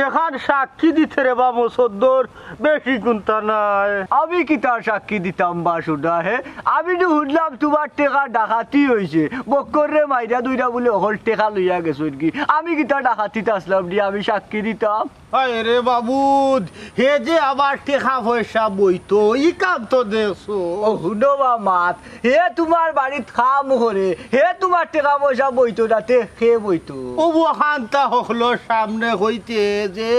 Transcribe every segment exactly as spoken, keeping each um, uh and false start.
এখান সাক্ষী দিতে রে বা মসদ্দর, বেশি কুন্তা নাই। আমি কিতার সাক্ষী দিতাম বা সুডা হে? আমি তো হুনলাম তুমার টেকা ডাকাতি অইছে, বক্কররে মাইরা দুইরা বুলে অকল টেকা লইয়া গেছইন গি। আমি কিতা ডাকাতিত আছলাম নি, আমি সাক্ষী দিতাম? হায় রে বাবুদ, হে যে আমার টেকা পয়সা বইতো, ই কাম তো দেখছো। ও হুনো বা মাত, হে তুমার বাড়িত কাম করে, হে তুমার টেকা পয়সা বইতো না, তে কে বইতো? ও অখানতা হকলর সামনে কইতে যে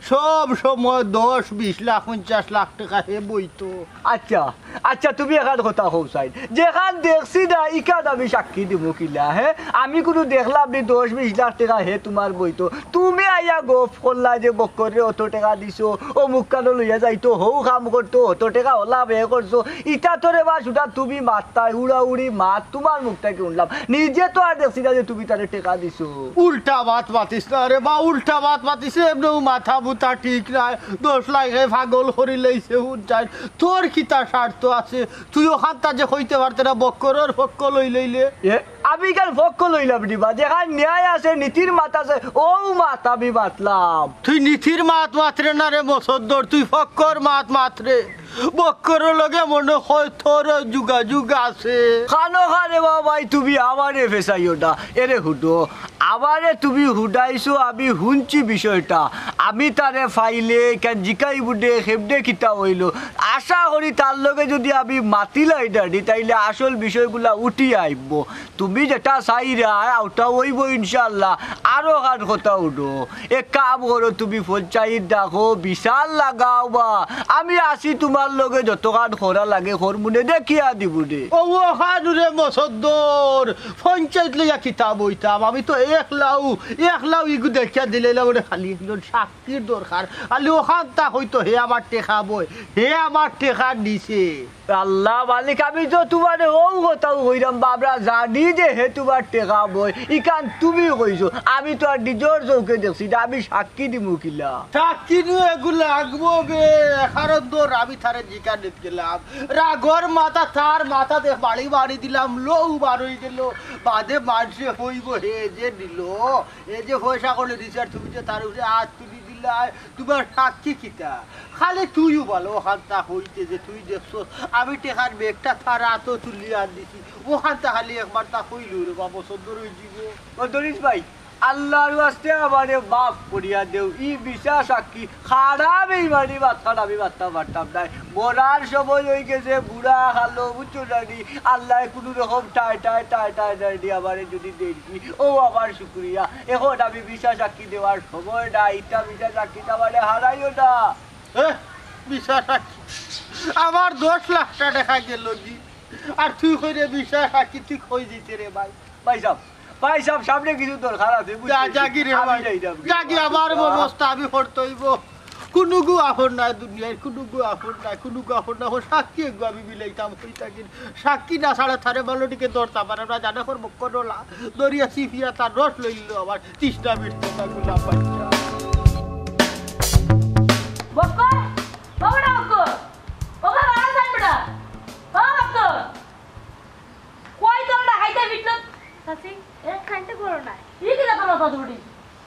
সব সময় দশ, বিশ লাখ, পঞ্চাশ লাখ টেকা হে বইতো। আচ্ছা, আচ্ছা, তুমি এখান কথা কও চাইন, যেখান দেখছি না, ইখান আমি সাক্ষী দিমু কিলা, হে? আমি কুনু দেখলাম নি দশ, বিশ লাখ টেকা হে তুমার বইতো? তুমি আইয়া গফ করলা যে বক্কররে অত টেকা দিছো, অমুক কানো লইয়া যাইতো, হউ কাম করতো, অত টেকা অলা ব্যয় করছো। ইতা তো রে বা সুডা তুমি মাততায়, উড়াউড়ি মাত তুমার মুখ থাকি হুনলাম। নিজে তো আর দেখছি না যে তুমি তারে টেকা দিছো। উল্টা মাত মাতিস না রে বা, উল্টা মাত মাতিস না, এমনেউ মাথা মুথা ঠিক নাই। দশ লাখে পাগল করিলাইছে, হুন চাইন। তোর কিতা স্বার্থ আছে? তুই অখানতা যে কইতে পারতে না, বক্করর পক্ষ লইলাইলে। এ, আমি কেন পক্ষ লইলাম নি বা? যেখান ন্যায় আছে, নীতির মাত আছে, অউ মাত আমি মাতলাম। তুই নীতির মাত মাতরে না রে মসদ্দর, তুই পক্ষর মাত মাতরে। বক্করর লগে মনে হয় তোর যোগাযোগ আছে। কানো কারে বা ভাই, তুমি আমারে ফেসাইও না। এরে হুডো, আমারে তুমি হুডাইছো, আমি হুনছি বিষয়টা। আমি তারে পাইলে কেন জিকাইবু দে, কেমনে কিতা অইলো। আশা করি তার লগে যদি আমি মাতিলাই ডাডি, তাইলে আসল বিষয়গুলা উঠি আইবো। তুমি যেটা চাইরায়, অউটা অইবো ইনশাআল্লাহ। আরো খান কথা হুনো, এক কাম করো, তুমি পঞ্চায়েত ডাকো, বিচার লাগাও বা, আমি আছি তুমার লগে, যতখান করা লাগে করমুনে, দেখিয়া দিবুনে। ও, ও খানুরে মসদ্দর, পঞ্চায়েত লইয়া কিতা বইতাম, আমি তো একলাউ, একলাউ ইগু দেখিয়া দিলাইলাম, ওরে খালি একজন সাক্ষীর দরকার। আলি অখানতা কইতো হে আমার টেকা বয়, হে আমার টেকা নিছে। আল্লাহ মালিক, আমি তো তুমারে অউ কথাউ কইরাম, বাবরা জানি যে হে তুমার টেকা বয়, ইখান তুমি কইছো, আমি তো আর নিজর চউখে দেখছি না, আমি সাক্ষী দিমু কিলা? সাক্ষী নু এগু লাগবো বে, কারণ ধর আমি তারে জিকানিত গেলাম, রাগর মাথা তার মাথা দেখ বাড়ি বাড়ি দিলাম, লউ বার অই গেল, বাদে মানষে কইবো হে যে নিল, এ যে পয়সা করি দিছে আর তুমি যে তার উপরে আত তুলি দিলায়, তুমার সাক্ষী কিতা? খালি তুইও ভালো, অখানতা কইতে যে তুই দেখছস, আমি টেকার ব্যাগটা তার আতো তুলিয়া দিছি, অখানতা খালি একবারতা কইলু রে বাবা, সদর অই যিবো। ও দরিস ভাই, আল্লাহর ওয়াস্তে আমারে মাফ করিয়া দেও, ই মিছা সাক্ষী, খারাপ এই বাড়ি মাতখান আমি মাততাম পারতাম নায়। মরার সময় অই গেছে, বুড়া কালো, বুঝছো না নি? আল্লায় কুনু রকম টায় টায় টায় টায় টায় দি আমারে যদি দেইন কি, অউ আমার শুকরিয়া। এখন আমি মিছা সাক্ষী দেওয়ার সময় না, ইতা মিছা সাক্ষী আমারে হারাইও না। এ, মিছা সাক্ষী? আমার দশ লাখটা টেকা গেল গি, আর তুই কইরে মিছা সাক্ষী, তুই কই দিতে রে ভাই? ভাই সাহেব, ভাই সাহেব, সামনে কিছু দরকার আছে, বুঝলি? যা, যাগি রে আমি ভাই। যাইরাম। যাগি, আমার অবস্থা আমি করতে অইবো। কুনুগু আপন নাই দুনিয়ার, কুনুগু আপন নাই, কুনুগু আপন নাই। ও সাক্ষী এগু আমি মিলাইতাম কই থাকি। সাক্ষী না ছাড়া তারে ভালো দিকে ধরতাম পারে না, জানে কর বক্কর ডলা। দরিয়া সিফিয়া তার রস লইল আমার তৃষ্ণা মিটতে না গুলাম বাচ্চা। বক্কর, ও বেটা বক্কর, ও বাবা, আরাম থাক বেটা। ও বক্কর, কই তোর ডাকাইতে বিটলো? চাচি, এ? কাইন্তে করো না। ই কিতা তোর মাথা উঠি?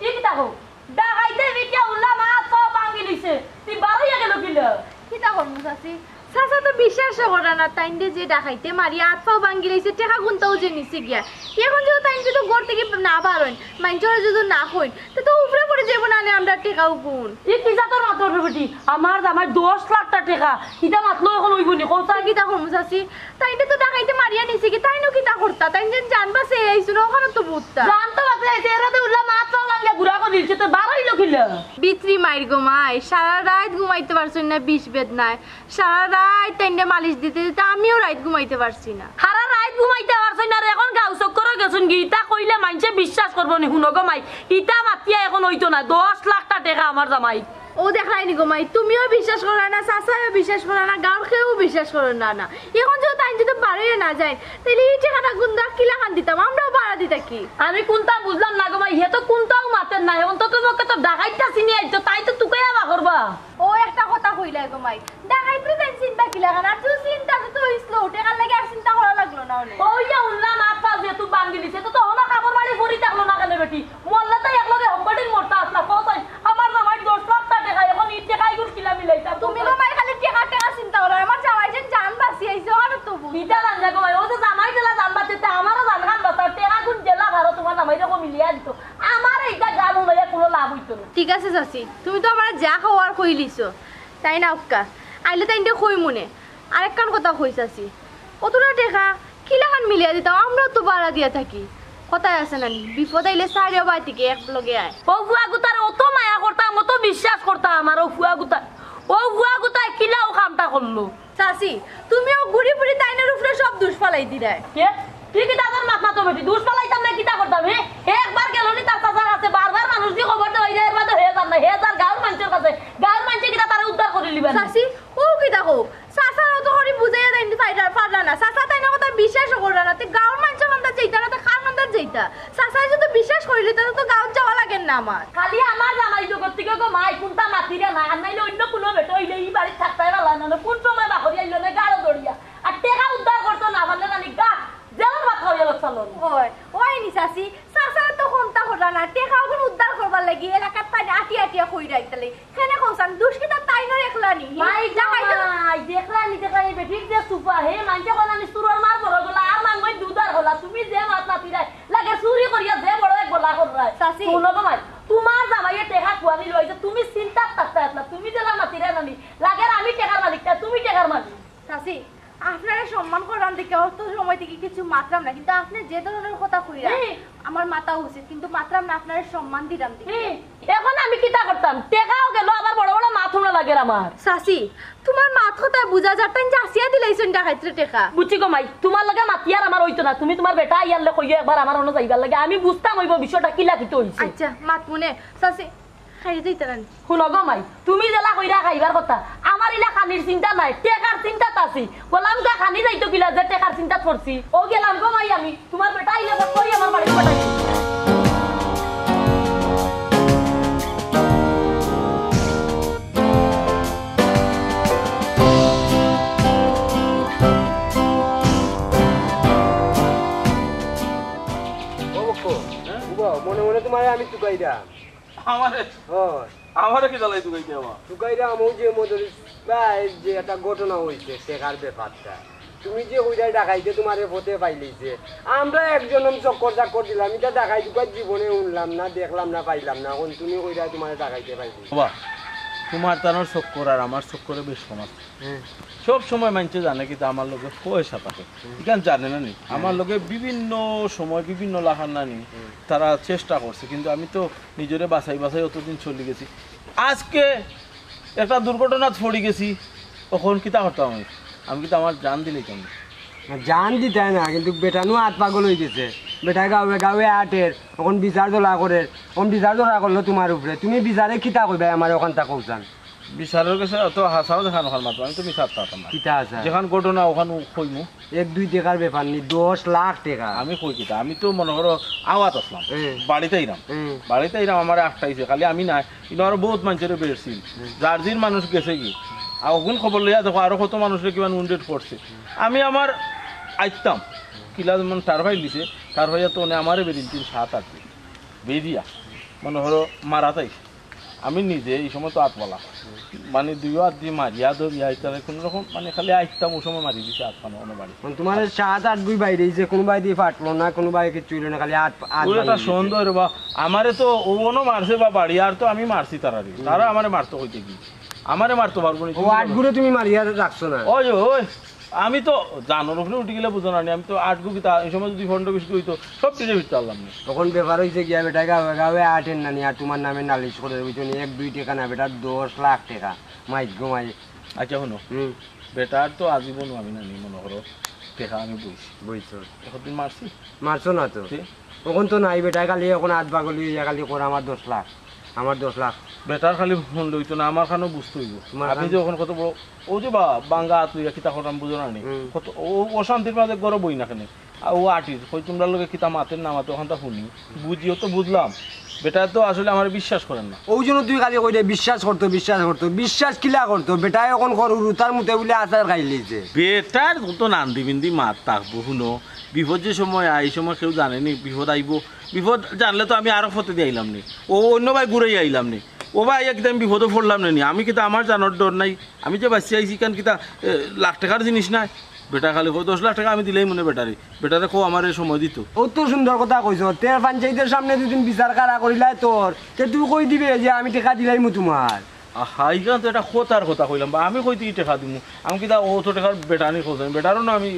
ই কিতা কও? ডাকাইতে বিটিয়া উল্লা মা আত পাও ভাঙ্গি লিছে। তুই বারইয়া গেল কিলা? কিতা করমু চাচি? চাচা তো বিশ্বাস করে না, তাইনরে যে ডাকাইতে মারি আত পাও ভাঙ্গি লিছে, টেকা গুনতাও যে নিছে গিয়া। এখন যে তাইনরে তো ঘর থাকি না আবার অইন, মাইনষরে যুদি না কইন, তে তো উপরে পড়ি যাইবো না নে আমরার টেকাগুন। ই কিতা তোর মাতর রে বেটি? আমার জামাই দশ লাখটা টেকা, ইতা মাতলো অখন অইবো নি? কও চাই। কিতা করমু চাচি? তাইনরে তো ডাকাইতে মারিয়া নিছে গি, তাইন কিতা করতা? তাইন যেন জান বাচাইয়া আইছইন, অখানো তো বুঝতা। জান তো বাচাইয়া আইছে, এরা তো উল্লা মাত পাও লাগাইয়া গুড়া করি দিছে, তো বারইলো কিলা? বিচ্ছি মাইর গো মাই, সারা রাইত ঘুমাইতে পারছইন না, বিষ বেদনায়। সারা রাইত তাইনরে মালিশ দিতে দিতে আমিও রাইত ঘুমাইতে পারছি না। সারা রাইত ঘুমাইতে পারছইন না, আর অখন গাউ চক্করো গেছইন গি, ইতা কইলে মাইনষে বিশ্বাস করবো নি? হুনো গো মাই, ইতা মাতিয়া অখন অইতো না, দশ লাখটা টেকা আমার জামাই। অউ দেখলায়নি গো মাই, তুমিও বিশ্বাস করো না, চাচায়ও বিশ্বাস করো না, গাউর কেউ বিশ্বাস করো না। না, অখন যুদি তাইন যুদি বারইয়া না যাইন, তাইলে ই টেকাটা কুনটা কিলাখান দিতাম, আমরাও বাড়া দিতা কি? আমি কুনতা বুঝলাম না গো মাই, হে তো কুনতাও মাতের না, অন্তত পক্ষে তো ডাকাইতটা চিনি আইতো, তাই তো তুকাইয়া বার করবা। অউ একটা কথা কইলায় গো মাই, ডাকাইতরে তাইন চিনবা কিলাখান? আর তুই চিন্তা তো, তো অইছিল, টেকার লাগি আর চিন্তা করা লাগলো না অনে। অউ যে হুনলাম আত পাও যে তুই ভাঙ্গি দিছে, তো, তো অনো কাপড় বাড়ি পড়ি থাকলো না কেনে বেটি? মরলে তো একলগে হকলটির মরতা আছলা, কও চাই। আমার জামাই দশ লাখটা টেকা, অখন ই টেকাগুন কিলা মিলাইতাম? তুমি গো মাই খালি টেকা টেকা চিন্তা করো, আমার জামাই যেন জান বাচাইয়া আইছে, অখানো তো বুঝ। ইতা জান না গো মাই, অউ যে জামাই যেলা জান বাচাইছে, আমারও জানখান বাচাও, টেকাগুন যেলা পারো তুমার জামাইরে কও মিলিয়া দিতো। আমার ইতা গান হুনাইয়া কুনু লাভ অইতো না। ঠিক আছে চাচি, তুমি তো আমারে যা কওয়ার কইলিছো, তাইন আউক্কা, আইলে তাইনরে কইমুনে। আরেকখান কথা কই চাচি, অতটা টেকা কিলাখান মিলিয়া দিতাম, আমরাও তো বাড়া দিয়া থাকি। কথায় আছে না নি, বিপদ আইলে চাইরোবায় থাকি একলগে আয়। অউ ফুয়াগুতার অত মায়া করতাম, অত বিশ্বাস করতাম, আর অউ ফুয়াগুতা, অউ ফুয়াগুতায় কিলা অউ কামটা করলো? চাচি, তুমিও ঘুরি ফিরি তাইনর উপরে সব দুষ ফালাই দিরায়। কে? তুই কিতা আমার মাত মাতো বেটি? দুষ ফালাইতাম না, কিতা করতাম? হে, হে একবার গেলো নি তার চাচার কাছে, বারবার মানুষ দি খবর দেওয়াইরা, এর বাদে হে যার না, হে যার গাউর মাইনষর কাছে, গাউর মাইনষে কিতা তারে উদ্ধার করিলিবা নি? চাচি, অউ কিতা কও? চাচারে অত করি বুঝাইয়া তাইন পারলা, পারলা না, চাচা তাইনর কথা বিশ্বাসও করলা না, তে গাউর মাইনষর কান্দাত যাইতা না, তে কার কান্দাত যাইতা? চাচায় যুদি বিশ্বাস করিলিতা, তে তো গাউত যাওয়া লাগের না আমার। খালি আমার জামাই জগত থাকি গো মাই, কুনতা মাতিরা না, আর নাইলে অইন্য কুনু বেটা অইলে ই বাড়িত থাকতায় পারলা না, কুন সময় বাকরি আইলো না গাড়ো দড়িয়া। আর টেকা উদ্ধার করতো না পারলে নানি গা জেলর ভাত খাওয়াইয়া লচ্ছা লড়ি। ওই, ওই নি চাচি, চাচারে তো কুনতা করলা না, টেকাগুন উদ্ধার করবার লাগি এলাকাত তাইন আটিয়া আটিয়া কইরা আইতা লাগি। কেনে কও চাইন, দুষ কিতা তাইনর একলা নি? মাই গো মাই, দেখলা নি, দেখলা নি, বেটির যে সুফা, হে মাইনষে কয় নানি চুরর মার বড় গলা, আর মাংমই দুধার গলা, তুমি যে মাত মাতিরায়, লাগে চুরি করিয়া যে বড় এক গলা কররায়। চাচি। হুনো গো মাই, তুমার জামাইয়ে টেকা কুয়ানি লইছে, তুমি চিন্তাত থাকতায় আছলা, তুমি যেলা মাতিরায় নানি, লাগের আমি টেকার মালিক না, তুমি টেকার মালিক। চাচি, আপনারে সম্মান কররাম দেখি অত সময় থাকি কিচ্ছু মাতরাম না, কিন্তু আপনে যে ধরনর কথা কইরা, হুম। আমার মাতা উচিত, কিন্তু মাতরাম না, আপনারে সম্মান দিরাম দেখি। হুম, অখন আমি কিতা করতাম? টেকাও গেলো, আবার বড় বড় মাত হুনা লাগের আমার। চাচি, তুমার মাত কথায় বুঝা যার, তাইন যাচিয়া দিলাইছইন ডাকাইতরে টেকা। বুঝছি গো মাই, তুমার লগে মাতিয়ার আমার অইতো না, তুমি তুমার বেটা আইয়ারলে কইও একবার আমার অনো যাইবার লাগি, আমি বুঝতাম অইবো বিষয়টা কিলা কিতা অইছে। আইচ্ছা, মাতমুনে, চাচি, খাইরে যাইতারা নি? হুনো গো মাই, তুমি যেলা কইরা খাইবার কথা, আমার ইলা খানির চিন্তা নাই, টেকার চিন্তাত আছি। কইলাম গা খানি যাইতো কিলা যে টেকার চিন্তাত পড়ছি। অউ গেলাম গো মাই আমি, তুমার বেটা আইলে কই আমার বাড়িত পাঠাই। ও বক্কো, উবা, মনে মনে তুমারে আমি তুকাইরাম। আমারে? অয়। আমারে কিতা লাগি তুকাইতে আবার? তুকাইরাম, অউ যে মদরিছ ভাই যে একটা ঘটনা অইছে, টেকার ব্যাপারটা। তুমি যে কইরায় ডাকাইতে তুমারে পথে পাইলিছে, আমরা এক জনম চক্কর চাক্কর দিলাম, ইতা ডাকাইত উকাইত জীবনে হুনলাম না, দেখলাম না, পাইলাম না। অখন তুমি কইরায় তুমারে ডাকাইতে পাইলিছে। বাবা, তুমার তানর চক্কর আর আমার চক্করে বেশ কম আছে। হুম। সব সময় মাইনষে জানে কিতা আমার লগে পয়সা থাকে। হুম। ইখান জানে না নি? হুম। আমার লগে বিভিন্ন সময় বিভিন্ন লাখান নানি হুম। তারা চেষ্টা করছে, কিন্তু আমি তো নিজরে বাচাই বাচাই অতদিন চলি গেছি। আজকে একটা দুর্ঘটনাত পড়ি গেছি, অখন কিতা করতাম আমি? আমি কিতা আমার জান দিলাইতাম নি? না, জান দিতায় না, কিন্তু বেটানু আত পাগল অইগেছে। বেটায় গাউয়ে গাউয়ে আটের, অখন বিচার ধরা করের, অখন বিচার ধরা করলো তুমার উপরে। তুমি বিচারে কিতা কইবায় আমারে অখানতা কও চাইন? বিচারর গেছে অত হাছাও যেখান অখান মাতমু, আমি তো মিছা মাততাম না। কিতা হাছা? যেখান ঘটনা অখান কইমু। এক দুই টেকার ব্যাপার নি, দশ লাখ টেকা। আমি কই কিতা, আমি তো মনো করো আওয়াত আছলাম, হুম। বাড়িত আইরাম, হুম। বাড়িত আইরাম, আমারে আটকাইছে, খালি আমি নায়, কিন্তু আরো বউত মাইনষরে বেরছিল, হুম। যার জির মানুষ গেছে গি, আর অগুন খবর লইয়া দেখো আরো কত মানুষরে কিমান wounded করছে। আমি আমার আইতাম, কিলা যেমন টার ফাইল দিছে, টার ফাইয়া তো অনে আমারে বেরিন তিন সাত আট দিন বেরিয়া, মনো করো মারাত আইছে। আমি নিজে ই সময় তো আতবালা, মানে দুইও আত দি মারিয়া ধরিয়া ইতারে কুনু রকম মানে খালি আইতাম, ও সময় মারি দিছে আত খানো অনো বাড়ি। মানে তুমার সাত আট গুই বাইরে যে কুনু বায়দি ফাটলো না, কুনু বায় কিচ্ছু অইলো না, খালি আত, আত ওর একটা ভাঙি দিছে। সন্দেহ রে বা, আমারে তো ও অনো মারছে বা বাড়ি, আর তো আমি মারছি তারারে, তারা আমারে মারতো কইতে কি, আমারে মারতো পারবো না। ও আট গুরে তুমি মারিয়া রাখছো না? ওই, ওই, আমি তো জানোর উপরে উঠি গেলে বুঝো না নি, আমি তো আট গু কিতা, ই সময় যদি পনেরো বিশ গু অইতো, সব পিঠে ফিরতে পারলাম না। তখন ব্যাপার অইছে গিয়া বেটা গাঁওয়ে গাঁওয়ে আটের নানি আর তুমার নামে নালিশ করে, বুঝছো নি? এক দুই টেকা না বেটা, দশ লাখ টেকা, মাইক গো মাইক। আচ্ছা হুনো, হুম। বেটার তো আজীবন আমি নানি মনে করো, টেকা আমি বইছি। বইছো। একদিন মারছি? মারছো না তো। তে? অখন তো নাই বেটা, খালি অখন আত বাগলি অইয়া খালি কর আমার দশ লাখ। আমার দশ লাখ। বেটার খালি ফোন লইতো না, আমার খানো বুঝতে অইবো। তুমার আমি খান? যে অখন কত বড়, ও যে বা, বাঙ্গা আত লইয়া কিতা করতাম বুঝো না নি? হুম। কত, ও অশান্তির মাঝে গরব অই না কেনে? আর ও আটির, কই তুমরার লগে কিতা মাতের না মাতে, অখানতা হুনি। বুঝিও তো বুঝলাম। বেটা তো আসলে আমারে বিশ্বাস করের না। অউ জন্য তুই খালি কইরে বিশ্বাস করতো, বিশ্বাস করতো। বিশ্বাস কিলা করতো? বেটায় অখন করুর, তার মুতে বুলে আছাড় খাইলিছে। বেটার তো নান্দি বিন্দি মাত থাকবো, হুনো। বিপদ যে সময় আয়, ই সময় কেউ জানে নি বিপদ আইবো। বিপদ জানলে তো আমি আরো ফতে দি আইলাম নি। ও অন্য বায় ঘুরাই আইলাম নি। ও বায় একদম বিপদো পড়লাম না নি। আমি কিতা আমার জানোর ডর নাই? আমি যে বাঁচিয়া আইছি, ইখান কিতা, এ, লাখ টেকার জিনিস নায়? বেটা খালি কয়, "দশ লাখ টেকা আমি দিলাইমু নে বেটারে।" বেটারে কও আমারে সময় দিতো। অউ তো সুন্দর কথা কইছো। তে পঞ্চায়েতর সামনে দুদিন বিচার খাড়া করিলায় তোর, তে তুই কই দিবে যে আমি টেকা দিলাইমু তুমার? আহা, ইখান তো একটা কথার কথা কইলাম বা, আমি কই থাকি টেকা দিমু? আমি কিতা অত টেকার বেটা নি কইছি? বেটারও না আমি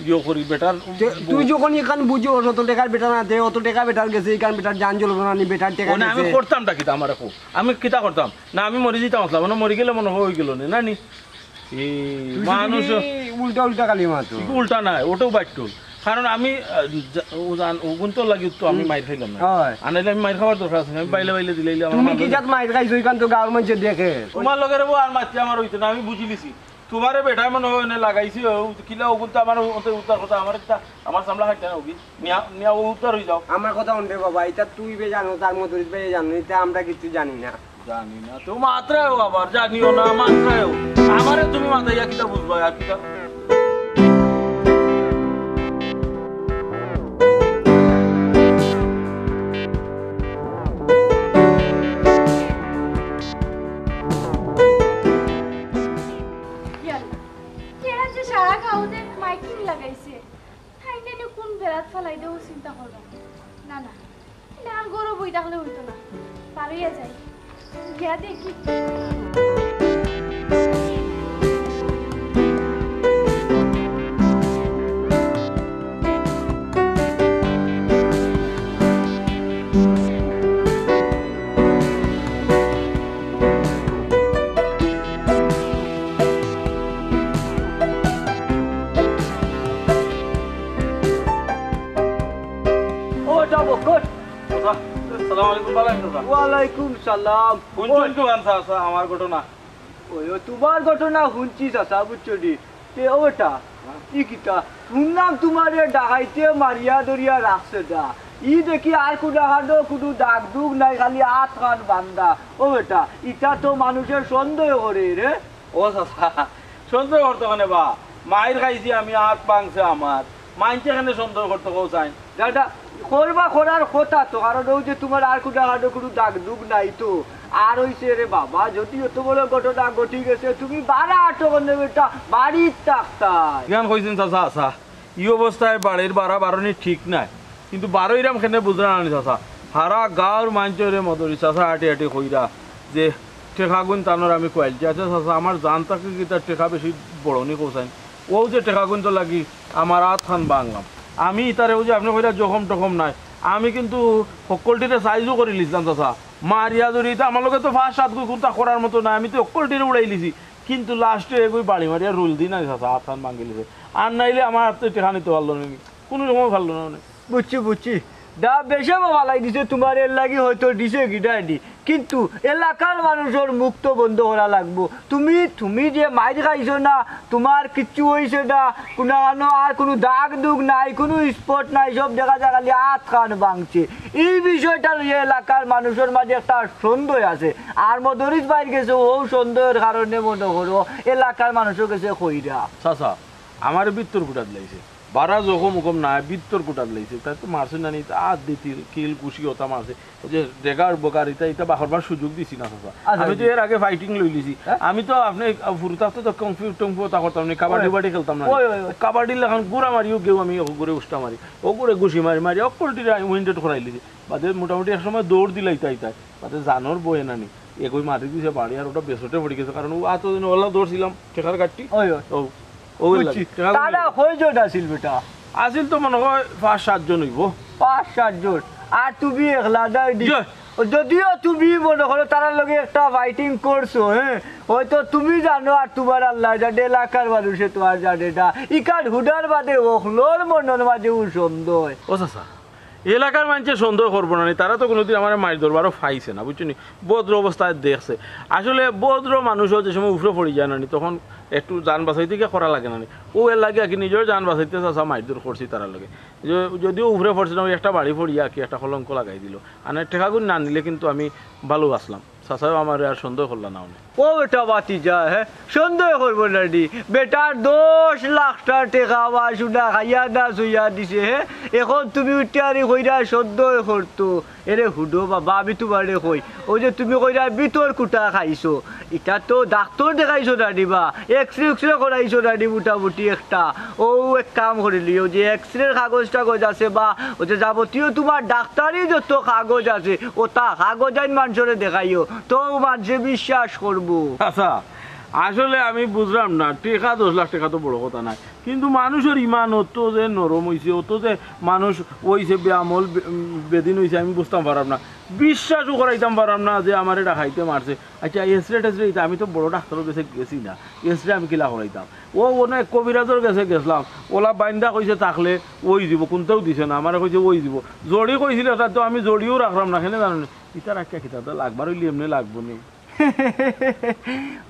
ইয়ে করি, বেটার তে তুই যখন ইখান বুঝোস, অত টেকার বেটা না, তে অত টেকা বেটার গেছে, ইখান বেটার জান জ্বলবো না নি, বেটার টেকা ও না, আমি গেছে। করতাম টা কিতা আমারে কও? আমি কিতা করতাম? না, আমি মরি যাইতাম আছলাম, মানে মরি গেলে মনে হয় অই গেল নে, না নি? এই তুই যদি মানুষ কি উল্টা উল্টা খালি মাতো? কি উল্টা নায়, ওটাও বাট্টুল। কারণ আমি, আহ, জা-, ও জান-, ওগুন তো লাগি তো আমি হুম। মাইর খাইলাম না। হয়। আনাইলে আমি মাইর খাওয়ার দরকার আছে না, আমি বাইলে বাইলে দিলাইলে আমার তুমি মাথা কি জাত মাইর খাইছো, ইখান তো গাঁওর মানষে দেখে। তোমার লগে রে বউ আর মাততে আমার অইতো না, আমি বুঝি লিছি। তোমারে বেটায় মনে হয় এনে লাগাইছে, ও কিলা ওগুন তো আমার অন্তর উদ্ধার কথা, আমার একটা, আমার সামলা খাইতে না ওগি। নিয়া, নিয়া ও উদ্ধার অই যাও। আমার কথা হুন রে বাবা, ইতা তুই বে জানো, তার মতো বে জানো, ইতা আমরা কিচ্ছু জানি না। জানি না তো মাতরায়ও, আবার জানিও না মাতরায়ও। আমারে তুমি মাতাইয়া কিতা বুঝবা আর কিতা? ইয়াল্লা, কেরা যে সারা গাঁওত মাইকিং লাগাইছে। তাইন নে কুন বেড়াত ফালাই দেও চিন্তা করলাম। না, না, না, আর গরব অই থাকলে অইতো না। বারইয়া যাই, গিয়া দেখি। ও, যাবো, কই? চাচা, আসসালামু আলাইকুম, ভালা আছইন চাচা? ওয়ালাইকুম সালাম। হুনছইন ওই। তো আন চাচা, আমার ঘটনা। ওই, ও, তোমার ঘটনা হুনছি চাচা, বুঝছো নি? তে, ও বেটা, ই কিতা? হুনলাম তোমারে ডাকাইতে মারিয়া ধরিয়া রাখছে দা। ই দেখি আর কুনু কানো কুনু দাগ দুগ নাই, খালি আত খান বান্ধা। ও বেটা, ইতা তো মানষে সন্দেহ করে রে। ও চাচা, সন্দেহ করতো কেনে বা? মাইর খাইছি আমি, আত ভাঙছে আমার। মাইনষে কেনে সন্দেহ করতো কও চাইন? দাদা, করবা করার কথা তো, কারণ অউ যে তোমার আর কুনু কানো কুনু দাগ দুগ নাই তো। আর অইছে রে বাবা, যদি অত বড় ঘটনা ঘটি গেছে, তুমি বারা আটো কেনে বেটা, বাড়িত থাকতায়। ইখান কইছইন চাচা, চাচা। ই অবস্থায় বাড়ির বারা বারনি ঠিক নায়, কিন্তু বারইরাম কেনে বুঝরা না নি চাচা। হারা গাঁওর মাইনষরে মদরি চাচা আটি আটি কইরা যে টেকাগুন তানর আমি কুয়াইলছি। আচ্ছা চাচা, আমার জান থাকি কিতা টেকা বেশি বড় নি কও চাইন? অউ যে টেকাগুনতর লাগি আমার আত খান ভাঙলাম। আমি ইতারে অউ যে আপনে কইরা জখম টখম নায়, আমি কিন্তু হক্কলটিরে সাইজও করিলিছলাম চাচা। মারিয়া ধরি ইতা আমার লগে তো পাঁচ সাত গুই কুন্তা করার মতো নায়, আমি তো হক্কলটিরে উড়াইলিছি। কিন্তু লাস্টে এগুই বাড়ি মারিয়া রুল দি না চাচা, আত খান ভাঙিলিছে। আর নাইলে আমার আত থাকি টেকা নিতো পারলো না নি, কুনু সময় পারলো না নি। বুঝছি, বুঝছি। দা বেশে বাবা লাই দিছে, তোমার এর লাগি হয়তো দিছে গিডাই দি। কিন্তু এলাকার মানষর মুখ তো বন্ধ করা লাগবো। তুমি, তুমি যে মাইর খাইছো না, তোমার কিচ্ছু অইছে না, কুনু কানো আর কুনু দাগ দুগ নাই, কুনু স্পট নাই, সব দেখা যায় খালি আত খান ভাঙছে। ই বিষয়টা লইয়া এলাকার মানষর মাঝে একটা সন্দেহ আছে। আর মদরিছ বাইর গেছে, অউ সন্দেহর কারণে মনো করো এলাকার মানষর গেছে কইরা। চাচা, আমারে ভিতর গুটাত লাইছে। বারা জখম উখম নাই, ভিতর কুটাত লাইছে। তাই তো মারছে না নি, তা আত দিতির, কিল, ঘুষি ওটা মারছে। ওই যে ডেগার বগার ইটা, ইটা বাহরবার সুযোগ দিছি না, চাচা। আচ্ছা, আমি তো জি। এর আগে ফাইটিং লইলিছি। হ্যাঁ? আমি তো আপনি, আহ, ফুরুতাত তো কুংফু টুংফু ওটা করতাম না, কাবাডি ওই। বাডি খেলতাম না। ওই, ওই, ওই। কাবাডির লাখান গুড়া মারি, ও গেউ আমি ও করে উষ্টা মারি। ও করে ঘুষি মারি, মারি, অকলটিরে আমি উইন্ডেড করাই লিছি। বাদে মোটামুটি এক সময় দৌড় দিলাই তাই তাই। বাদে জানোর বয়ে না নি। এগোই মারি দিছে বাড়ি, আর ওটা বেসটে পড়ি গেছে, কারণ ও আতো দিন ওলা ধরছিলাম, ঠেকার গাঠটি। ওই, ওই। ও, ও ওই বুঝছি। লাগে। ঠেকা তারা গুলি। কয়জন আছিল বেটা? আছিল তো মনে হয় পাঁচ সাতজন অইবো। পাঁচ সাতজন। আর তুমি একলা নাই নি? ইয়ে। যদিও তুমি মনে করো তারার লগে একটা ফাইটিং করছো, হ্যাঁ, হয়তো তুমি জানো আর তোমার আল্লায় জানে, এলাকার মানুষে তো আর জানে না। ইকান হুনার বাদে অকলর মনর মাঝে উ সন্দেহ। ও চাচা, এলাকার মানষে সন্দেহ করবো না নি, তারা তো কোনোদিন আমার মাইর দরবারও পাইছে না, বুঝছো নি? ভদ্র অবস্থায় দেখছে। আসলে ভদ্র মানুষও যে সময় উপরে পড়ি যায় না নি, তখন একটু জান বাঁচাইতে গিয়া করা লাগে না নি। ও এর লাগে আর কি নিজের জান বাঁচাইতে চাচা মাইর দর করছি তারার লগে। য-, যদিও উপরে পড়ছে না, ওই একটা বাড়ি পড়িয়া আর কি একটা কলঙ্ক লাগাই দিল। আর না, টেকাগুন না নিলে কিন্তু আমি ভালো আছলাম। চাচাও আমার আর সন্দেহ করলা না অনেক। ও বেটা বাতি যা, হ্যাঁ, সন্দেহ করবো না নি। বেটার দশ লাখ টা টেকা বা সুদা খাইয়া না শুইয়া দিছে, হ্যাঁ। এখন তুমি উঠিয়ারি কইরা সন্দেহ করতো। এরে হুডো বাবা, আমি তোমারে কই, ওই যে তুমি কইরা ভিতর কুটা খাইছো, ইটা তো ডাক্তর দেখাইছো না নি বা, এক্সরে উক্সরে করাইছো না নি মোটামুটি একটা। ও এক কাম করিলিও, যে এক্সরের কাগজ টাগজ আছে বা ওই যে যাবতীয় তোমার ডাক্তারি যত কাগজ আছে, ওটা কাগজ আইন মানষরে দেখাইও, তো মানষে বিশ্বাস করবো। আচ্ছা, আসলে আমি বুঝলাম না, টেকা দশ লাখ টেকা তো বড় কথা নায়, কিন্তু মানুষর ইমান অত যে নরম অইছে, অত যে মানুষ অইছে বেআমল, বে-, উম, বেদিন অইছে, আমি বুঝতাম পারাম না, বিশ্বাসও করাইতাম পারাম না যে আমারে ডাকাইতে মারছে। আচ্ছা, এক্সরে টেক্সরে ইতা আমি তো বড় ডাক্তরর গেছে গেছি না, এক্সরে আমি কিলা করাইতাম? ও অনেক কবিরাজর গেছে গেছলাম, ওলা বাইন্দা কইছে থাকলে অই যিবো, কুনটাও দিছে না, আমারে কইছে অই যিবো। জড়ি কইছিল, তার তো আমি জড়িও রাখলাম না, কেনে জানো নি? ইতা রাখিয়া কিতা, তা লাগবার অইলে এমনে লাগবো নি।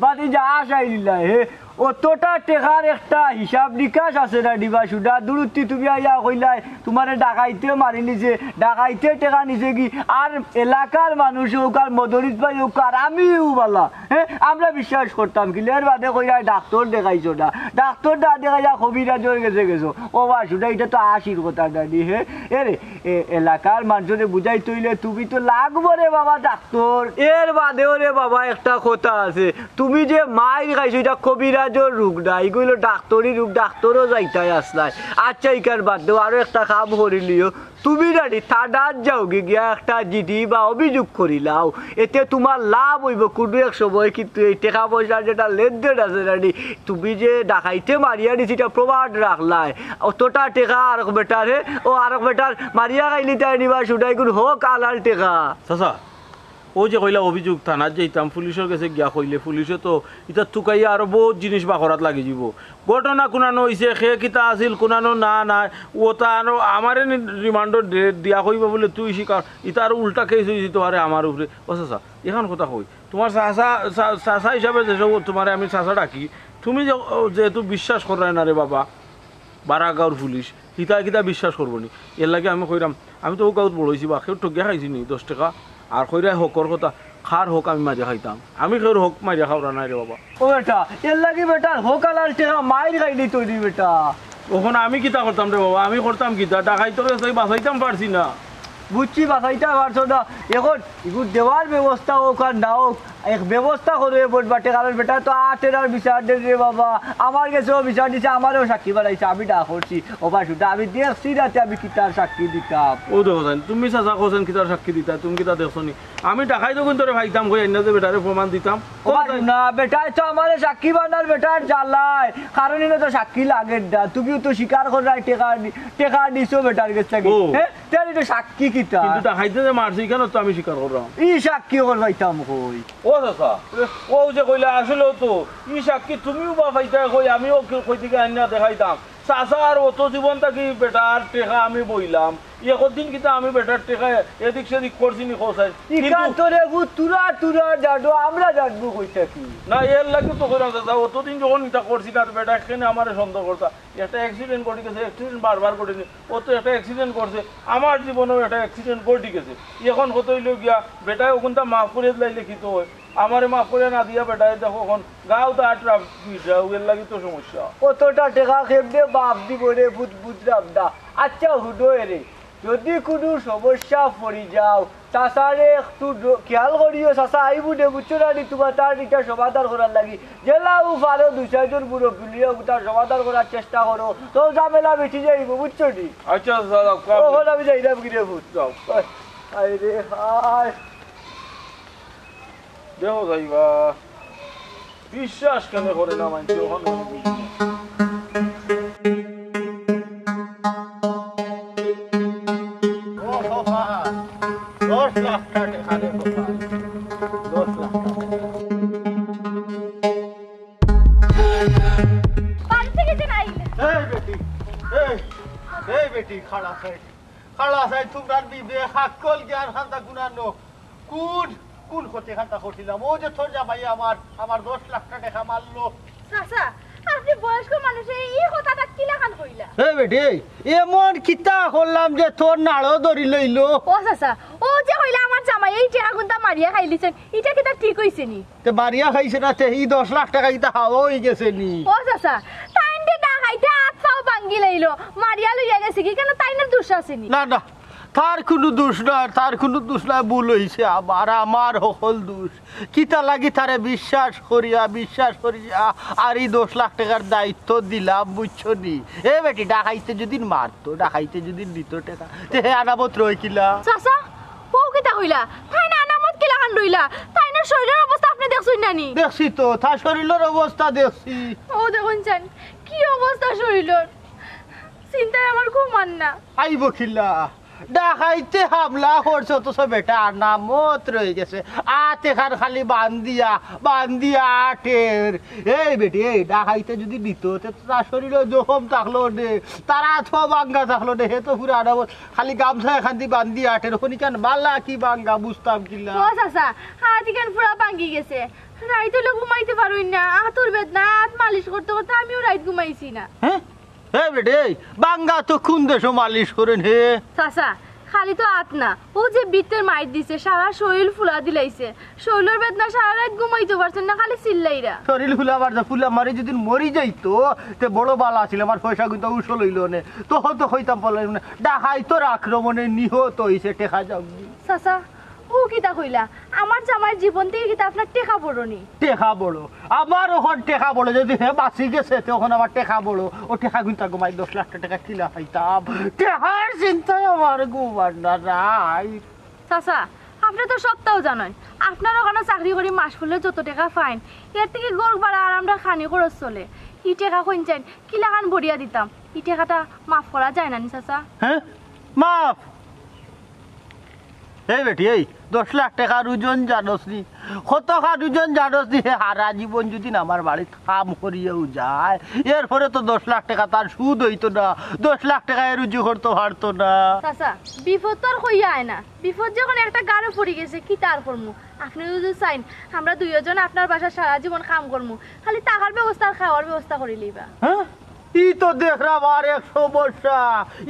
বাদে যা আশাই দিলাই, হে, অতটা টেকার একটা হিসাব নিকাশ আছে না নি বা সুদা? দুরুত্তি তুমি আইয়া কইলাই, তোমারে ডাকাইতে মারি নিছে, ডাকাইতে টেকা নিছে কি? আর এলাকার মানুষ হোক, আর মদরিত ভাই হোক, আর আমিও বালা, হ্যাঁ, আমরা বিশ্বাস করতাম কি? এর বাদে কইরা ডাক্তর দেখাইছো না, ডাক্তর না দেখাইয়া কবিরাজর গেছে গেছো। ও বা সুদা, ইটা তো আশির কথা না নি, হ্যাঁ? এরে, এ, এলাকার মানষরে বুঝাইতে অইলে তুমি তো লাগবো রে বাবা ডাক্তর। এর বাদেও রে বাবা একটা কথা আছে, তুমি যে মাইর খাইছো, ইটা কবিরাজর রোগ না, ইগু অইলো ডাক্তরি রোগ, ডাক্তরও যাইতায় আছলায়। আচ্ছা, ইকার বাদ দেও, আরো একটা কাম করিলিও, তুমি না নি থানাত যাওগি, গিয়া একটা জিডি বা অভিযোগ করিলাও, এতে তোমার লাভ অইবো। কুনু এক সময় কিন্তু এই টেকা পয়সার যেটা লেনদেন আছে না নি, তুমি যে ডাকাইতে মারিয়া নিছি, ইটা প্রমাণ রাখলায়, অতটা টেকা আরক বেটারে, ও আরক বেটার মারিয়া খাইলিতায় নি বা সুদা, ইগুন হক হালাল টেকা। চাচা, ও যে কইলা অভিযোগ, থানাত যাইতাম, পুলিশর গেছে গিয়া কইলে, পুলিশে তো ইতা তুকাইয়া আরো বউত জিনিস বার করাত লাগি যিবো। ঘটনা কুনানো অইছে, কে কিতা আছিল, কুনানো না, না, ও তা আরো আমারে নি-, রিমান্ডো দে-, দিয়া কইবা বুলে তুই স্বীকার, ইতা আরো উল্টা কেস অইযিতো পারে আমার উপরে। ও চাচা, এখান কথা কই, তোমার চাচা, চা-, চাচা হিসাবে যেসব তোমারে আমি চাচা ডাকি, তুমি যে, ও, যেহেতু বিশ্বাস কররায় না রে বাবা, বারা গাঁওর পুলিশ, হিতা কিতা বিশ্বাস করবো নি? এর লাগি আমি কইরাম, আমি তো ও গাঁওত বড় অইছি বা, কেউ ঠগিয়া খাইছি নি দশ টেকা? আর কইরায় হকর কথা, কার হক আমি মারিয়া খাইতাম? আমি কেউর হক মারিয়া খাওরা নাই রে বাবা। ও বেটা, এর লাগি বেটার হক হালাল টেকা মাইর খাইলিতো নি বেটা। অখন আমি কিতা করতাম রে বাবা? আমি করতাম কিতা? ডাকাইতরে তো বাঁচাইতাম পারছি না। বুঝছি, বাঁচাইতা পারছো না। এখন ইগু দেওয়ার ব্যবস্থা হোক আর না হোক, এক ব্যবস্থা করো এ বটবাটে, কারণ বেটা তো আটের আর বিচার দেন রে বাবা। আমার গেছেও বিচার দিছে, আমারেও সাক্ষী বানাইছে, আমি না করছি। ও বা সুদা, আমি দেখছি রাতে আমি কিতার সাক্ষী দিতাম। ও দেখো যাইন, তুমি চাচা কছেন কিতার সাক্ষী দিতা, তুমি কিতা দেখছো নি? আমি ডাকাইতো কিন্তু তোরে পাইতাম কই, আইনা যে বেটারে প্রমাণ দিতাম। ও বা না, বেটায় তো আমারে সাক্ষী বানার বেটার জ্বালায়, কারণ ইনো তো সাক্ষী লাগের না। তুমিও তো স্বীকার কররায় টেকা নি-, টেকা নিছো বেটার গেছ থাকি। ও। হ্যাঁ? তাইলে তো সাক্ষী কিতা? কিন্তু ডাকাইতে যে মারছে, ইখানো তো আমি স্বীকার কররাম। ই সাক্ষী অখন পাইতাম কই? ও চাচা, ও যে কইলা আসলেও তো, ই সাক্ষী তুমিও বা পাইতায় কই, আমিও কই থাকি আইনা দেখাইতাম। চাচা আর অত জীবন থাকি বেটার টেকা আমি বইলাম, একদিন কিতা আমি বেটার টেকা এদিক সেদিক করছি নি কও চাই? ইখান কিন্তু তো রে ভূত তুরা তুরা জানো, আমরা জানবো কই থাকি? না, এর লাগি তো কইরাম চাচা, অতদিন যখন ইটা করছি না, তো বেটা কেনে আমারে সন্দেহ করতা? একটা accident ঘটি গেছে, accident বারবার ঘটে নি, ও তো একটা accident করছে, আমার জীবনেও একটা accident ঘটি গেছে। এখন কথা অইলো গিয়া, বেটায় অগুনতা মাফ করিয়া দিলাইলে কিতা অয়? আমারে মাফ করিয়া না দিয়া বেটায় দেখো অখন গাঁওত আট রাফ দুইটা, এর লাগি তো সমস্যা। অতটা টেকা কেমনে বাপ দিব রে, বুঝ-, বুঝলাম না। আচ্ছা, হুনো এরে, যদি কুনু সমস্যা পড়ি যাও, চাচারে একটু ড-, খেয়াল করিও, চাচা আইবো নে, বুঝছো না নি? তুমার তার ইটা সমাধান করার লাগি। যেলাউ পারো দুই চাইরজন মুরব্বি লইয়া তার সমাধান করার চেষ্টা করো, তো ঝামেলা মিটি যাইবো, বুঝছো নি? আচ্ছা, চাচা, যাও, কাম অখন আমি যাইরাম গিরে ফুত। যাও। আয় রে, হায়। দেখো যাইবা, বিশ্বাস কেনে করে না মানষে, অখন আমি বুঝি না। ও বাবা, দশ লাখ টেকা রে বাবা, দশ লাখ টেকা। বাড়ি থাকি যে নাই। এই বেটি, এই, এই বেটি, খাড়া থাই, খাড়া থাই, তুমরার বিবেক, আক্কল, জ্ঞান খান্তা কুনানো? কুন, কুন ক্ষতি খান্তা করছিলাম? অউ যে তোর জামাই আমার, আমার দশ লাখ টেকা মারলো। চাচা, আপনে বয়স্ক মানুষে ই কথাটা কিলাখান কইলা? এ বেটি, এমন কিতা করলাম যে তোর নাড়ও ধরি লইলো? ও চাচা, অউ যে কইলা আমার জামাইয়ে ই টেকা কুন্তা মারিয়া খাইলিছইন, ইটা কিতা ঠিক অইছে নি? তে মারিয়া খাইছে না, তে ই দশ লাখ টেকা কিতা হাওয়া অইগেছে নি? ও চাচা, তাইনরে ডাকাইতে আত পাও ভাঙ্গি লইলো, মারিয়া লইয়া গেছে কি, কেনে তাইনর দুষ আছে নি? না, না, তার কুনু দুষ নাই, তার কুনু দুষ নাই, ভুল অইছে আমার, আমার হকল দুষ। কিতা লাগি তারে বিশ্বাস করিয়া, বিশ্বাস করিয়া আর ই দশ লাখ টেকার দায়িত্ব দিলাম, বুঝছো নি? এ বেটি, ডাকাইতে যদি মারতো, ডাকাইতে যদি নিতো টেকা, তে হে আনামত রয় কিলা? চাচা, অউ কিতা কইলা? তাইন আনামত কিলাখান রইলা? তাইনর শরীলর অবস্থা আপনে দেখছইন না নি? দেখছি তো, তার শরীলর অবস্থা দেখছি। অউ দেখইন চাইন, কি অবস্থা শরীলর। চিন্তায় আমার ঘুম আর না। আইবো কিলা? ডাকাইতে হামলা করছে, অথচ বেটা আনামত রইগেছে। আত এখান খালি বান্দিয়া, বান্দিয়া আটের। এই বেটি, এই ডাকাইতে যদি নিতো, তে তার শরীলও জখম থাকলো নে, তার আত পাও ভাঙ্গা থাকলো নে, হে তো পুরা আনামত। খালি গামছা এখান দি বান্দিয়া আটের, অখন ইখান বালা কি ভাঙ্গা বুঝতাম কিলা। ও চাচা, আত ইখান পুরা ভাঙ্গি গেছে। রাইত অইলে ঘুমাইতে পারইন না, আতর বেদনা, আত মালিশ করতে করতে আমিও রাইত ঘুমাইছি না। হ্যাঁ? এ বেটি, এই ভাঙ্গা তো কুন দেশো মালিশ করইন হে? চাচা, খালি তো আত না, অউ যে বিত্তর মাইর দিছে, সারা শরীল ফুলা দিলাইছে, শরীলর বেদনা, সারা রাইত ঘুমাইতে পারছইন না, খালি চিল্লাইরা। শরীল ফুলা বার যা, ফুলা মারি যদি মরি যাইতো, তে বড় বালা আছিল, আমার পয়সা কিন্তু উসল অইলো নে, তখন তো কইতাম পারলাম না, ডাকাইতর আক্রমণে নিহত অইছে, টেকা যাউক। চাচা, অউ কিতা কইলা? আমার জামাইর জীবন থাকি কিতা আপনার টেকা বড় নি? টেকা বড়? আমার অখন টেকা বড়, যদি হে বাঁচি গেছে, তে অখন আমার টেকা বড়। অউ টেকা গুনতা ঘুমাই, দশ লাখ টেকা কিলা পাইতাম? টেকার চিন্তায় আমার ঘুম আর না নাই। চাচা, আপনে তো সবতাউ জানইন, আপনার অখানো চাকরি করি মাস ফুরলে যত টেকা পাইন, এর থাকি ঘর ভাড়া আর আমরার খানি খরচ চলে। ই টেকা কইন চাইন, কিলাখান বড়িয়া দিতাম, ই টেকাটা মাফ করা যায় না নি চাচা? হ্যাঁ, মাফ? এই বেটি, এই দশ লাখ টেকার ওজন জানোস নি? কত খান ওজন জানোস নি? হে হারা জীবন যদি আমার বাড়িত কাম করিয়াও যায়, এরপরে তো দশ লাখ টেকা তার সুদ অইতো না, দশ লাখ টেকা এ রুজি করতো পারতো না। চাচা, বিপদ তো আর কইয়া আয় না, বিপদ যখন একটা গাড়ো পড়ি গেছে, কিতা আর করমু? আপনে যদি চাইন, আমরা দুইওজন আপনার বাসাত সারা জীবন কাম করমু, খালি থাকার ব্যবস্থা আর খাওয়ার ব্যবস্থা করিলিবা। হ্যাঁ? ই তো দেখরাম আর এক সমস্যা।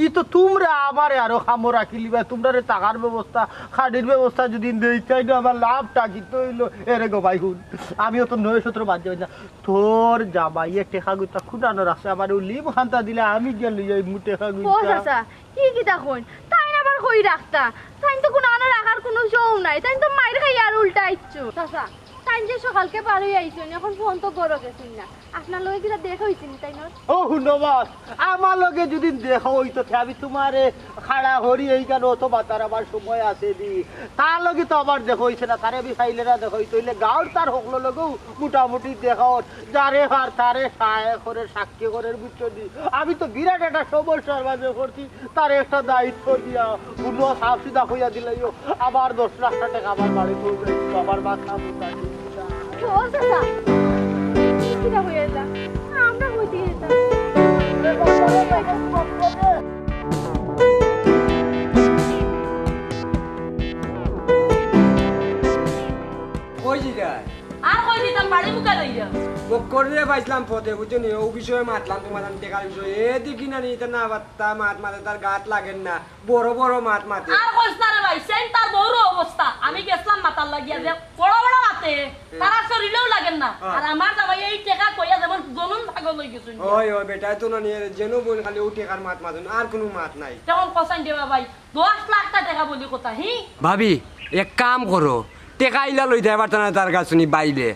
ই তো তুমরা আমারে আরো কামো রাখিলিবায়, তুমরারে থাকার ব্যবস্থা, খানির ব্যবস্থা যদি দেইতায় না, আমার লাভটা কিতা অইলো? এরে গো ভাই হুন, আমিও তো নয় সতেরো বাদ যাই না। তোর জামাইয়ে টেকা গুতা খুনানো রাখছে, আমারে অউ লিম খান্তা দিলে আমি গিয়া লইয়া আইমু টেকা ও গুতা। চাচা, ই কিতা কইন? তাইন আবার কই রাখতা? তাইন তো কুনানো রাখার কুনু শৌ নাই, তাইন তো মাইর খাইয়া আর উল্টা আইচ্ছু। চাচা, তাইন যে সকালকে বার অইয়া আইছইন, অখন ফোন তো ঘরো গেছইন না। আপনার লগে কিতা দেখা অইছে নি তাইনর? ও হুনো বাস, আমার লগে যদি দেখা অইতো, তে আমি তুমারে খাড়া করি এইখানো অত মাতার আমার সময় আছে নি। তার লগে তো আমার দেখা অইছে না, তারে আমি পাইলে না দেখা অইতো, অইলে গাঁওর তার হকলর লগেও মোটামুটি দেখা অর। যারে পার তারে সায় করে, সাক্ষী করে, বুঝছো নি? আমি তো বিরাট একটা সমস্যার মাঝে পড়ছি। তারে একটা দায়িত্ব দিয়া, হুনো, সাফ সিধা কইয়া দিলাইও, আবার দশ লাখ টেকা আমার বাড়িত অইবে, আমার মাথা মুন্ডা কিচ্ছু নাই। ও চাচা, কিতা কইয়া দিলা? আমরা কই দিয়া দিতাম? কই দিতায়? আর কই দিতাম, বাড়ি মুখা লইয়া। বক্কররে পাইছলাম পথে, বুঝছো নি? অউ বিষয়ে মাতলাম তুমার লগে টেকার বিষয়ে। এ দেখি না নি, ইতা না পাত্তা মাত মাতে, তার গাত লাগের না। বড় বড় মাত মাতে। আর কইছ না রে ভাই, same তার বউরও অবস্থা। আমি গেছলাম মাতার লাগিয়া যে বড় বড় মাতে। আর আমার জামাই এই টেকা কইয়া যেমন জলুম পাগল অই গেছইন। ওই, ওই, বেটায় তো না নিয়ে যেন বইন খালি ও টেকার মাত মাতুন, আর কুনু মাত নাই। তখন কছাইন দেবা ভাই, দশ লাখটা টেকা বলি কথা, হি? ভাবি, এক কাম করো, টেকা ইলা লইতায় পারতা না তার কাছ নি বাইলে।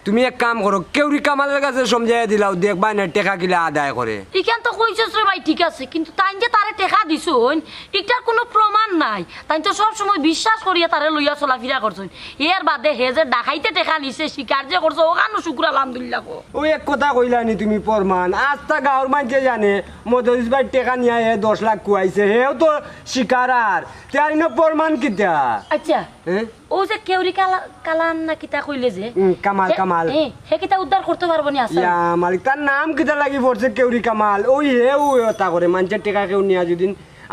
তুমি এক কাম করো, কেউরি কামালর কাছে সমঝাইয়া দিলাও, দেখবায় না টেকা কিলা আদায় করে। ইখান তো কইছস রে ভাই, ঠিক আছে, কিন্তু তাইন যে তারে টেকা দিছইন, ইটার কুনু প্রমাণ নাই। তাইন তো সব সময় বিশ্বাস করিয়া তারে লইয়া চলাফিরা করছইন। এর বাদে হে যে ডাকাইতে টেকা নিছে, শিকার যে করছে, ওখানো শুকুর আলহামদুলিল্লাহ কো। ওই এক কথা কইলায় নি তুমি প্রমাণ। আস্তা গাঁওর মাইনষে জানে, মদরিছ ভাইর টেকা নিয়া হে দশ লাখ খুয়াইছে, হেও তো শিকার আর। তে আর ইনো প্রমাণ কিতা? আচ্ছা, হ্যাঁ? ও যে কেউরি কালা-, কালাম না কিতা কইলে যে? হুম, কামাল, হে, কামাল। হে, হে কিতা উদ্ধার করতে পারবো নি আসামি? ইয়া মালিক, তার নাম কিতা লাগি পড়ছে কেউরি কামাল? ওই হে, ও ওতা করে, মাইনষের টেকা কেউ নিয়া যদি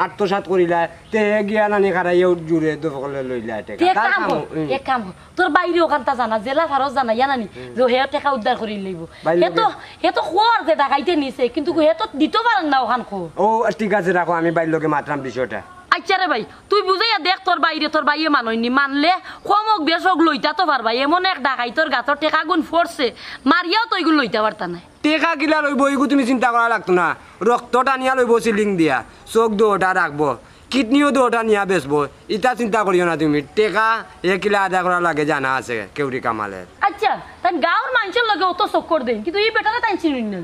আত্মসাৎ করিলায়, তে হে গিয়া নানি খারাইয়া জুরে দখলে লইলায় টেকা। তে এক তার কাম কাম, কর, হুম। এক কাম কর। তোর বাইরে ওখানটা জানা, জেলা ফারস জানা, ইয়া নানি, হুম। যে হে টেকা উদ্ধার করি লইব। বাইর হে তো, লগে। হে তো খোয়ার যে ডাকাইতে নিছে, কিন্তু হে তো দিতে পারেন না ওখান খো। ও, ঠিক আছে, রাখো, আমি বাইর লগে মাতরাম বিষয়টা। আচ্ছা রে ভাই, তুই বুঝাইয়া দেখ তোর বাইরে, তোর বাইয়ে মানইনি, মানলে কম হোক বেশ হোক লইতা তো পারবা। এমন এক ডাকাইতর গাতর টেকাগুন ফড়ছে, মারিয়াও তো ইগুন লইতা পারতা নায়। টেকা কিলা লইব, ইগু তুমি চিন্তা করা লাগতো না। রক্ত টানিয়া লইব সিলিং দিয়া, চোখ দুটা রাখবো, কিডনিও দুটা নিয়া বেচবো, ইতা চিন্তা করিও না তুমি। টেকা হে কিলা আদায় করা লাগে জানা আছে কেউরি কামালের। আচ্ছা, তাই গাঁওর মাইনষর লগে অত চক্কর দেইন, কিন্তু ই বেটারে তাই চিনইন না।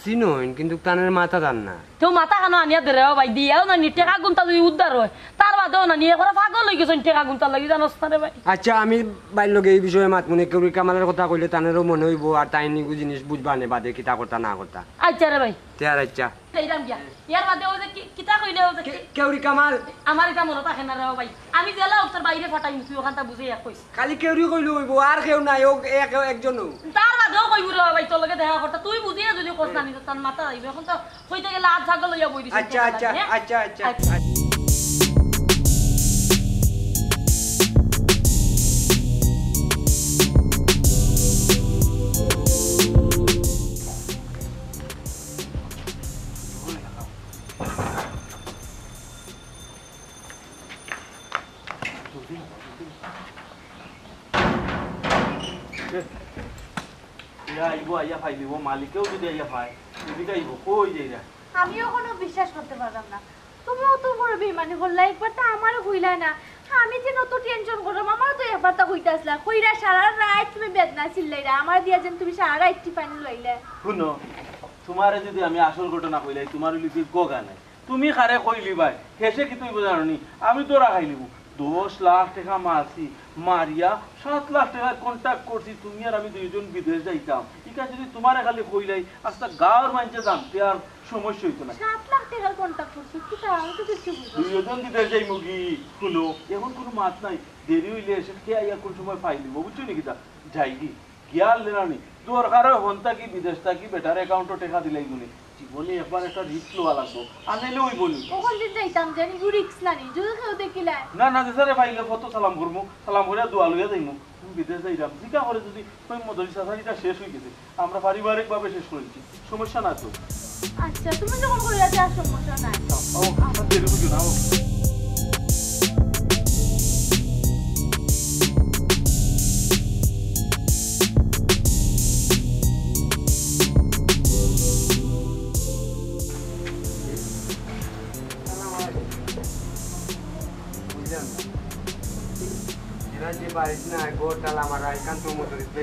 চিনইন, কিন্তু তানের মাথা তার না। তেউ মাথা খানো আনিয়া দে রে ও ভাই, দিয়াও না নি, টেকাগুনতা যদি উদ্ধার হয়, তার বাদেও না নি, এরপরে পাগল অই গেছইন টেকাগুনতার লাগি, জানোস না রে ভাই। আচ্ছা, আমি বাইর লগে ই বিষয়ে মাতমুনে, কেউরি কামালের কথা কইলে তানেরও মনে অইব, আর তাইন ইগু জিনিস বুঝবা নে বাদে কিতা করতা না করতা। আচ্ছা রে ভাই। তে আর আচ্ছা। এইরাম গিয়া। এর বাদে ও যে কি-, কিতা কইলে ও যে কে-, কি-, কেউরি কামাল। আমার ইটা মনো থাকে না রে ও ভাই। আমি জেলা অফিসর বাইরে ফাটাইমু, তুই ওখানটা বুঝে এক কইস। খালি কেউরি কইলে অইব, আর কেউ নাই, ও এক, একজনও। তার বাদেও কইব রে ভাই, তোর লগে দেখা করতা। তুই বুঝিয়া যদি কস না নি, তার মাথা যাইব। এখন তো কইতে গেলে আধ ছাগল লইয়া বই দিছে আচ্ছা, তোর আচ্ছা, লাগে, হ্যাঁ? আচ্ছা, আচ্ছা, আচ্ছা। আচ্ছা। ইয়া আইবো, আইয়া পাইলিবো, মালিকেও যদি আইয়া পায়, এদিকে আইবো, কই যাইরা? আমিও কোনো বিশ্বাস করতে পারলাম না। তুমি অত বড় বেইমানি করলা, একবার তো আমারে কইলায় না। আমি যে অত টেনশন করলাম, আমারে তো একবার তা কইতা আসলা। কইরা সারা রাইত তুমি বেদনা চিল্লাইরা, আমার দিয়া যেন তুমি সারা রাইত টিফাইন লইলে। হুনো, তুমারে যদি আমি আসল ঘটনা কইলাই, তুমার অইলে কি গগা নাই। তুমি কারে কইলিবায়, হেষে কিতা অইবো জানো নি? আমি ধরা খাইলিমু। দশ লাখ টেকা মারছি, মারিয়া সাত লাখ টেকার contract করছি। তুমি আর আমি দুইজন বিদেশ যাইতাম। ইখান যদি তুমারে খালি কইলাই, আস্তা গাঁওর মাইনষে জানতে আর সমস্যা অইতো না। সাত লাখ টেকার contract করছো, কিতা? আমি তো কিচ্ছু বুঝলাম না। দুইজন বিদেশ যাইমুগি, হুনো, এখন কুনু মাত নাই। দেরি অইলে হেষে কে আইয়া কুন সময় পাইলিবো, বুঝছো নি কিতা? যাইগি। গিয়ার লেনানি, দরকার অয় হন থাকি বিদেশ থাকি বেটার account-ও টেকা দিলাইমুনে। জীবনে একবার একটা risk লওয়া লাগবো, আর নাইলে অইবো নি। অখন যে যাইতাম, জানি গু risk নানি, যদি কেউ দেখিলায়। না, না, যে স্যারে পাইলে ফটো সালাম করমু, সালাম করিয়া দোয়া লইয়া যাইমু। তুমি বিদেশ যাইরাম, জিকা করে যদি, কই মদরি চাচার ইটা শেষ অই গেছে, আমরা পারিবারিকভাবে শেষ করিলিছি। সমস্যা না তো। আচ্ছা, তুমি যখন কইলা যে আর সমস্যা নাই। আও, আও, আর দেরি করিও না, আও। বুঝলাম না। এরা যে বাড়িত না, ঘর তালা মারা, এখান তো মতো দিতে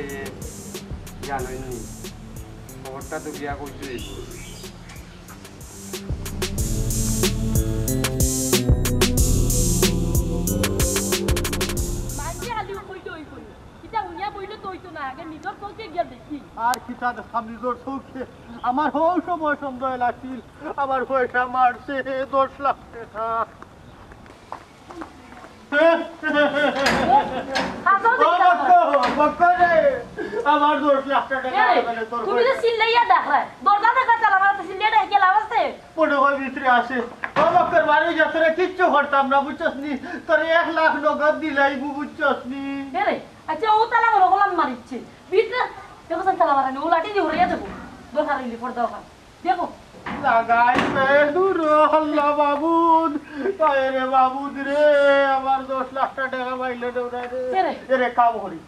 জানোই নি। খবরটা তো গিয়া কইছই। মানষে খালি কইতে অইবো। ইটা হুনিয়া বইলে তো অইতো না, আগে নিজর চউখে গিয়া দেখি। আর কিতা দেখতাম নিজর চউখে? আমার হউ সময় সন্দেহ লাগছিল, আমার পয়সা মারছে, দশ লাখ টেকা। হাসাও ও দেখি না। বক্কর, বক্কর রে, আমার দশ লাখ টেকা এ, এখানে তোর তুমি যে পয়সা। চিল্লাইয়া ডাকরায়, দরজা থাকি তালা মারা তো চিল্লাইয়া ডাকিয়া লাভ আছে? মনে হয় ভিতরে আছে। ও বক্কর, বাড়ি যা, তোরে কিচ্ছু করতাম না, বুঝছস নি? তোরে এক লাখ নগদ দিলাইমু, বুঝছস নি? এ রে, আচ্ছা, ও তালা মনে করলাম মারিচ্ছে। ভিতরে দেখো, তালা মারানি, ও লাঠি দিয়া উড়াইয়া দেবো। দরকার অইলে পর্দা ওখান। দেখো। লাগাই দে দূর, আল্লাহ মাবুদ। আয় রে মাবুদ রে, আমার দশ লাখ টেকা পাইলে দৌড়ায় রে। এ রে। এ রে, কাম করি।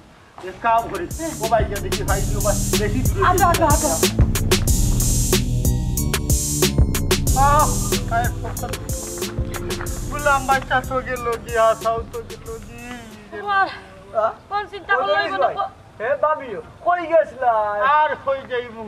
এক কাম করি, ও ভাই, গিয়া দেখি ভাই, ও ভাই, বেশি দূরে আচ্ছা, আচ্ছা, আচ্ছা। গুলাম ভাই, চা তো গেল গিয়া, চাও তো গেল গি। কোন চিন্তা করলে অইব না? হে ভাবি, কই গেছলা? আর কই যাইমু,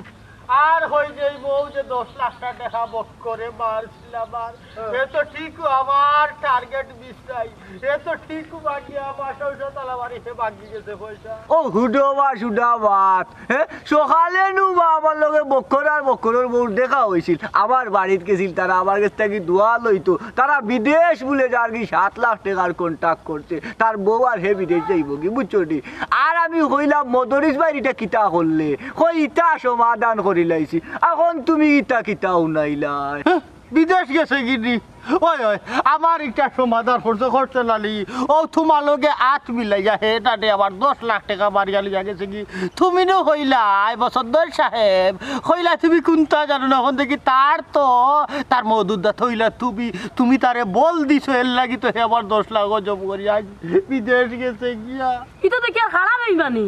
আর কই যাইমু, ও যে দশ লাখ টেকা বক্করে মারছিলাম আর। হ্যাঁ। এ তো ঠিক আমার টার্গেট মিস নাই। এ তো ঠিক বাকি আমার সংসার তালা মারি, হে বাকি গেছে পয়সা। ও হুডো বা সুডা বাত, হে? সকালে নু বা আমার লগে বক্কর আর বক্করর বউর দেখা অইছিল। আমার বাড়িত গেছিল, তারা আমার গেছ থাকি দোয়া লইতো। তারা বিদেশ বুলে যার কি সাত লাখ টেকার কন্ট্রাক্ট করছে। তার বউ আর হে বিদেশ যাইব কি, বুঝছো নি? আর আমি কইলাম, "মদরিছ ভাইর ইটা কিতা করলে?" কই, "ইটা সমাধান করিলাইছি।" এখন তুমি ইটা কিতা হুনাইলায়? হ্যাঁ, বিদেশ গেছে গি নি? ওই, ওই, আমার ইটা সমাধান করছে, করছে নানি। ও তুমার লগে আত মিলাইয়া হে তাতে আবার দশ লাখ টেকা মারিয়া লইয়া গেছে গি। তুমি নু কইলায়, বসন্তর সাহেব, কইলা তুমি কুনতা জানো না, অখন দেখি তার তো, তার মদুদ্দা থইলা তুমি, তুমি তারে বল দিছো, এর লাগি তো হে আবার দশ লাখ জব করিয়া বিদেশ গেছে গিয়া। ইটা তো কি আর খারাপ বেইমানি?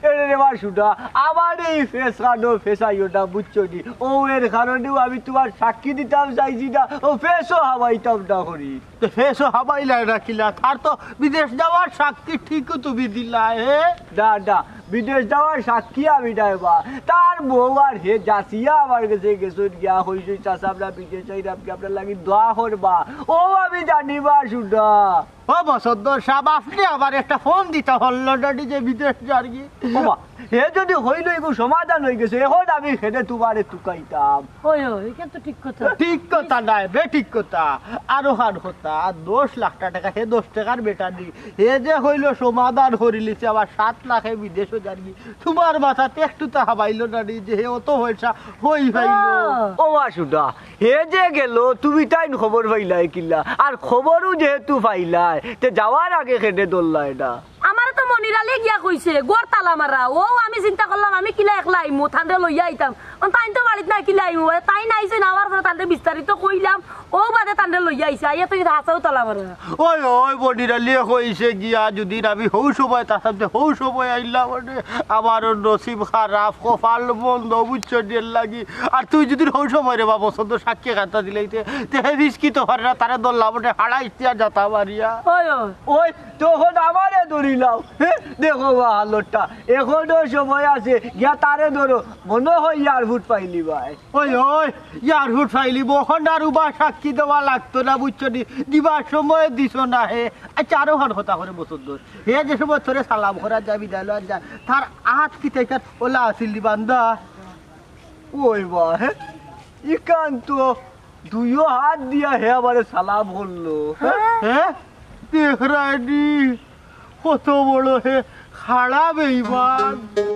এরে রে বা সুডা, আমার এই ফেস কাটো ফেসাইও না, বুঝছো নি? ও এর কারণেও আমি তুমার সাক্ষী দিতাম চাইছি না, ও ফেসও হামাইতাম না করি। তো ফেসও হামাইলায় না কিলা? তার তো বিদেশ যাওয়ার সাক্ষী ঠিকও তুমি দিলায়, হে? না, না, বিদেশ যাওয়ার সাক্ষী আমি নায় বা। তার বউ আর হে যাচিয়া আমার গেছে গেছইন গিয়া, কইছইন, "চাচা, আমরা বিদেশ যাইরাম গি, আপনার লাগি দোয়া করবা।" ও আমি জানি বা সুডা। ও বসন্তর সাব, আপনে আবার একটা ফোন দিতা পারলা না নি যে বিদেশ যার গি? ওবা, হে যদি কইলো এগু সমাধান অই গেছে, এখন আমি কেনে তুমারে তুকাইতাম? ওই, ওই, ইখান তো ঠিক কথা। ঠিক কথা নায়, বেঠিক কথা। আরো খান কথা, দশ লাখ টেকা, হে দশ টেকার বেটা নি। হে যে কইলো সমাধান করিলিছে, আবার সাত লাখে বিদেশও যার গি। তুমার মাথাত একটু তা হামাইলো না নি যে হে অত পয়সা কই পাইলো? ও। ওবা সুডা, হে যে গেল, তুমি তাইন খবর পাইলায় কিলা? আর খবরও যেহেতু পাইলায়, তে যাওয়ার আগে কেনে ধরলায় না? আমারে তো মনির আলীয়ে গিয়া কইছে, ঘর তালা মারা। ও আমি চিন্তা করলাম, আমি কিলা একলা আইমু, তানরে লইয়া আইতাম। অন তাইন তো বাড়িত নাই, কিলা আইমু? তাইন আইছইন, আওয়ার পরে তানরে বিস্তারিত কইলাম, ও বাদে তানরে লইয়া আইছি, আইয়া তো ইতা হাছাউ তালা মারা। ওই, ওই, মনির আলীয়ে কইছে গিয়া, যদি আমি হউ সময় তার সাথে হউ সময় আইলাম, মানে, আমারও নসিব খারাপ, কপাল মন্দ, বুঝছো নি, এর লাগি। আর তুই যদি হউ সময় রে বা বসন্ত সাক্ষী খাতা দিলাইতে, তে হে ফিসকিতো পারে না, তারে ধরলাম, মানে, হাড়াইতে আর যাতা মারিয়া। ওই, ওই। ওই, তখন আমারে ধরিলাও। হে, দেখো বা হালতটা। এখনো সময় আছে, গিয়া তারে ধরো। মনো হয় এয়ারপোর্ট পাইলি ভাই। ওই, ওই, এয়ারপোর্ট পাইলি, বখন আর উবা সাক্ষী দেওয়া লাগতো না, বুঝছো নি? দিবার সময় দিছো না হে। আচ্ছা, আরো খান কথা করে বসন্ত। হে যে সময় তোরে সালাম করা যাবি, দাইলো আর যা। তার আত কিতা ইখান ওলা আছিল নি বান্দা? ওই বা, হে? ইখান তো দুইও হাত দিয়া হে আমারে সালাম করলো। হ্যাঁ? হে? দেখরায় নি? কত বড় হে খাড়া বেইমান।